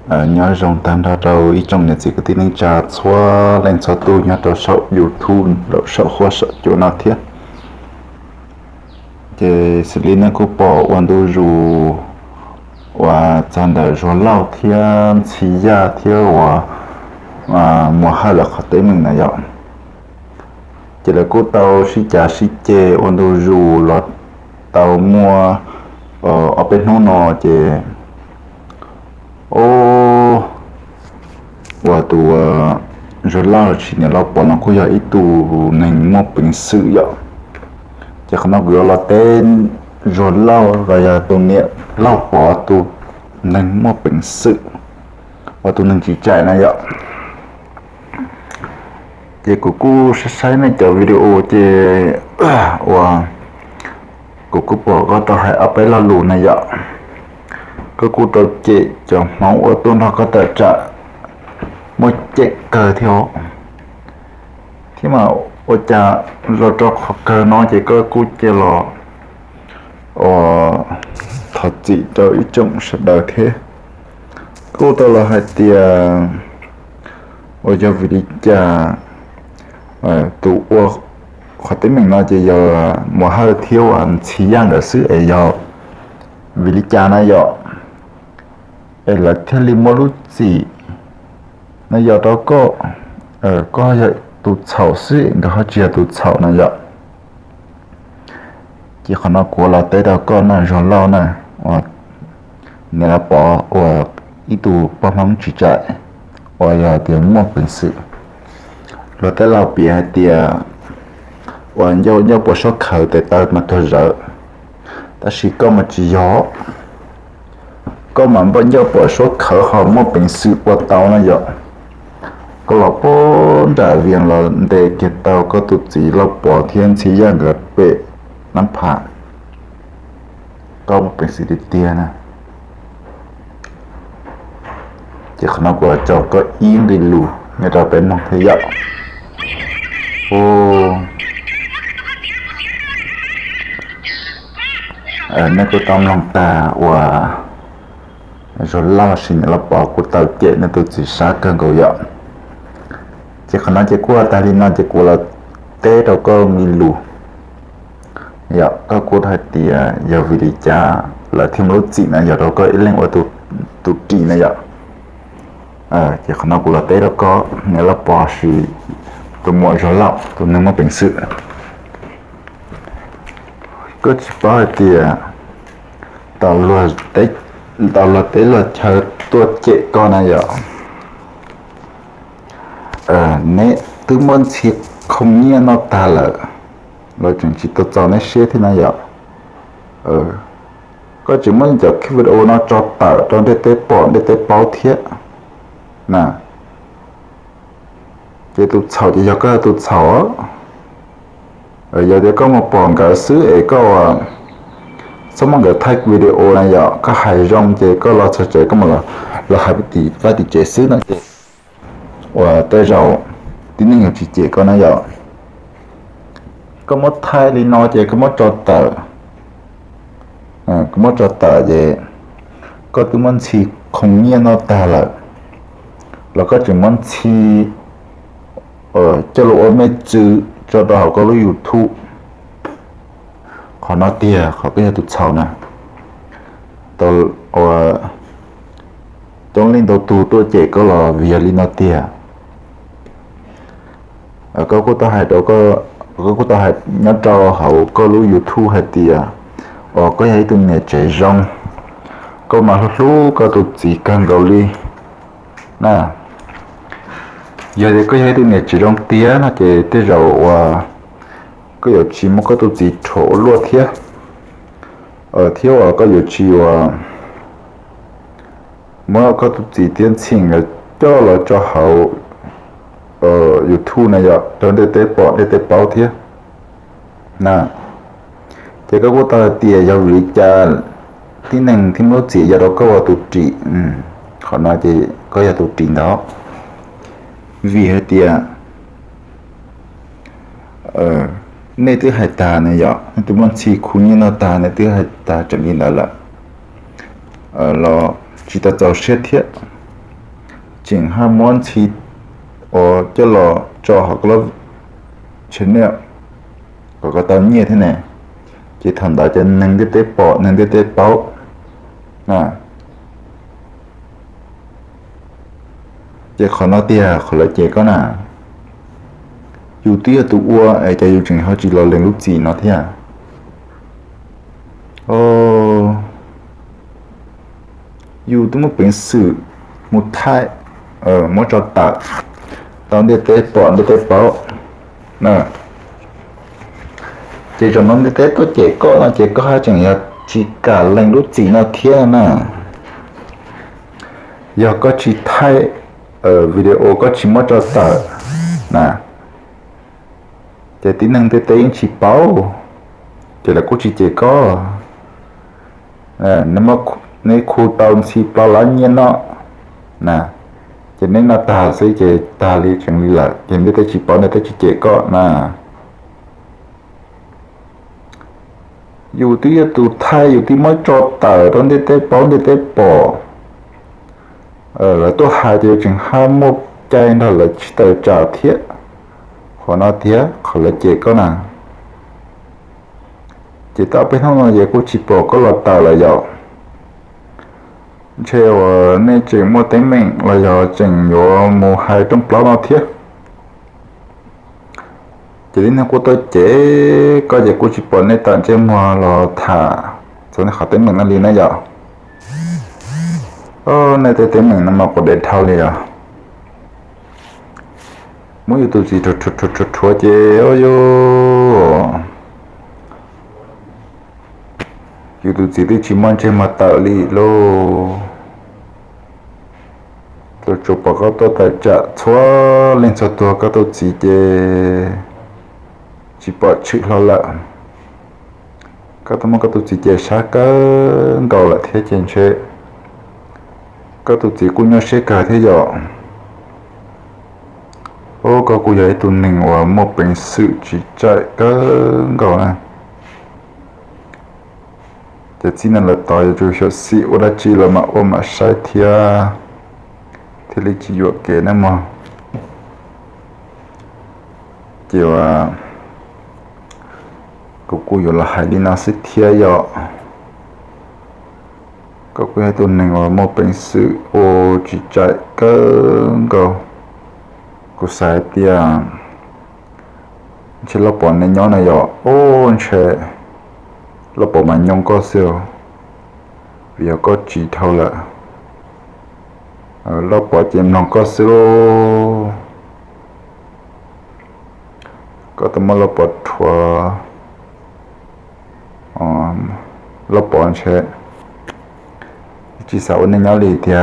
Nyob zoo tag nrho rau ib tsoom niam txiv kwv tij neej tsa txhua leej txhua tus nyob rau saum YouTube lawm saum huab saum cua no thiab. Ces xws li nej kuj pom ua ntu zus uas txog ntawm Zuag Lauj thiab Ntxhi Yaj thiab uas Muas Hawj lawv qhov teeb meem na yom. Ces lawv kuj tau sib cav sib ceg ua ntu zus los tau muaj ob peb hnub no ces uas tus Zuag Lauj los sis niam Lauj Pov no kuj yog ib tug neeg muaj peev xwm yom. Ces qhov no kuv yuav los teb Zuag Lauj los yog tus niam Lauj Pov tus neeg muaj peev xwm uas tus neeg tsiv tsaim na yom. Ces kuv kuj saib saib nej cov video ces uas kuv kuj pom koj tau hais ob peb lo lus na yom. Koj kuj tau cem cov Hmoob uas tuaj nrog koj tawm tsam muaj ceem kawg thiab os. Thiab mas ua cas los rau qhov kawg no ces koj kuj cia los uas thov txim rau ib tsoom sawv daws thiab. Kuj tau los hais tias uas yog vim li cas tus ua qhov teeb meem no ces yog Muas Hawj thiab uas Ntxhi Yaj nkawd xwb es yog vim li cas na yom, es lawv thiaj li muaj lub txim na yom rau koj. Koj yog tus txhaum xwb nkawd ho tsis yog tus txhaum na yom. Ces qhov no kuv los teb rau koj na Zuag Lauj na, uas niam Lauj Pov uas ib tug poj Hmoob tsiv tsaim uas yog tias muaj peev xwm. Luag tej laus piav hais tias uas ncauj ncauj pom suab khawv tes taw mas tuag zawv, tab sis koj mas tsis yog. Koj mas npaj ncauj pom suab khawv ho muaj peev xwm ua tau na yom. Koj los puag nram Vias los ntes kiag tau koj tus txiv Lauj Pov thiab Ntxhi Yaj nkawd pem Nab Phas. Koj muaj peev xwm tiag tiag na. Ces qhov no kuv tso koj ib nqe lus nyob rau peb mloog thiab yom. Nej kuj tau mloog tag uas Zuag Lauj los sis niam Lauj Pov kuj tau cem nws tus txiv sab kawg nkaus yom. Ces qhov no ces kuj tag li no ces kuv los teb rau koj me lus yom. Koj kuj hais tias yog vim li cas lawv thiaj muaj lub txim na yog rau koj ib leeg ua tus ris na yom. Ces qhov no kuv los teb rau koj niam Lauj Pov sis tus muam Zuag Lauj tus neeg muaj peev xwm. Koj tsis paub hais tias tau luag teb luag chaw tuaj cem koj na yom. Neb twb muab ntxhi khoo nyiaj noj tag lawm, lawv tseem tsis tau txaus neb siab thiab na yom. Koj tseem muab cov clip video no tso tawm rau ntiaj teb pom ntiaj teb paub thiab na. Ces tus txhaum ces yog koj yog tus txhaum. Yog tias koj mus pom nkawd xwb es koj txhob muab nkawd thaij video na yom, koj hais zoo ces koj los txog tsev koj mus los hais tim vaj tim tsev xwb no ces uas tej zaum tib neeg yuav tsis cem koj na yom. Koj muab thaij li no ces koj muab tso tawm, koj muab tso tawm ces koj twb muab ntxhi khoo nyiaj noj tag lawm, los koj tseem muab ntxhi coj los ua mej txwv tso rau hauv koj lub YouTube. Qhov no tiag qhov koj yog tus txhaum na. Coob leej ntau tug tuaj cem koj los vim yog li no tiag. Koj kuj tau hais rau, koj kuj tau hais nyob rau hauv koj lub YouTube hais tias uas koj yog ib tug niam tsev zoo, koj mas hlub hlub koj tus txiv kawg nkaus li na. Yog tias koj yog ib tug niam tsev zoo tiag no ces tej zaum uas koj yuav tsis muab koj tus txiv rhuav ua luaj thiab, thiab uas koj yuav tsis uas muab koj tus txiv thiab ntxhi nkawd coj los tso hauv YouTube na yom, rau ntiaj teb pom ntiaj teb paub thiab na. Ces koj kuj tau hais tias yog vim li cas tib neeg thiaj muab lub txim yog rau koj ua tus ris. Qhov no ces koj yog tus ris ntawd, vim hais tias nej twb hais tag ne yom, nej twb muab ntxhi khoo nyiaj noj tag, nej twb hais tag tseem li ntawd lawm los tsis tau txaus siab thiab. tseem haj muab ntxhi uas coj los tso hauv koj lub channel kom koj tau nyiaj thiab ne, ces thaum ntawd ces neeg ntiaj teb pom neeg ntiaj teb paub na. Ces qhov no tiag qhov lawv cem koj na. Yus twb yog tus ua es cas yus tseem ho tsis los lees lub txim no thiab? Yus twb muaj peev xwm mus thaij, muab tso tawm rau ntiaj teb pom ntiaj teb paub na. Ces zaum no ntiaj teb tuaj cem koj no ces koj haj tseem yog tsis kam lees lub txim no thiab na. Yog koj tsis thaij video, koj tsis muab tso tawm na, ces tib neeg ntiaj teb yeej tsis paub, ces lawv kuj tsis cem koj. Neb khu tau ntxhi plaub lab nyiaj no na, ces neb no tag xwb ces tag li tseem li lawm ces ntiaj teb tsis paub ntiaj teb tsis cem koj na. Yus twb yog tus thaij, yus twb muab tso tawm rau ntiaj teb paub ntiaj teb pom, lawv tuaj hais ces yus tseem haj muaj cai nrog lawv tsis tawm tsam thiab. Qhov no tiag qhov lawv cem koj na. Ces tau peb hnub no ces kuj tsis pom koj los tawm lawm yom. Ntshe uas nej tseem muaj teeb meem los yog tseem yuav mus hais rooj plaub no thiab. Ces tib neeg kuj tuaj cem koj ces kuj tsis pom nej tawm ntsej muag los tham txog nej qhov teeb meem no li na yom. Nej tej teeb meem no mas quav dev dhau li os. Muab yus tus txiv rhuav rhuav ces yus tus txiv twb tsis muaj ntsej muag tawm li lauj. Tsuas pom koj tuaj tawm tsam txhua leej txhua tug, koj tus txiv ces tsis pom tshwm hlo lawm. Koj tau muab koj tus txiv ces sab kawg nkaus lawm thiab ces ntshe koj tus txiv kuj nyuaj siab kawg thiab yom. Ub, koj kuj yog ib tug neeg uas muaj peev xwm tsim tsaim kawg nkaus na. Ces txij no lawm tod yuav tsum xyuam xim ua dab tsi los mam ua mam saib thiab, thiaj li tsis yuam kev na mog. Ces kuv kuj yuav los hais li no xwb thiab yom. Koj kuj yog ib tug neeg uas muaj peev xwm ua tsim tsaim kawg nkaus. Kuv xav hais tias ntshe Lauj Pov nej nyob no yom, ub ntshe Lauj Pov mas nyoo koj xwb, vim yog koj tsis dhau lawm. Lauj Pov ces mloog koj xwb lauj. Koj tau muab Lauj Pov rhuav, Lauj Pov ntshe tsis xav ua nej nyob li tiag.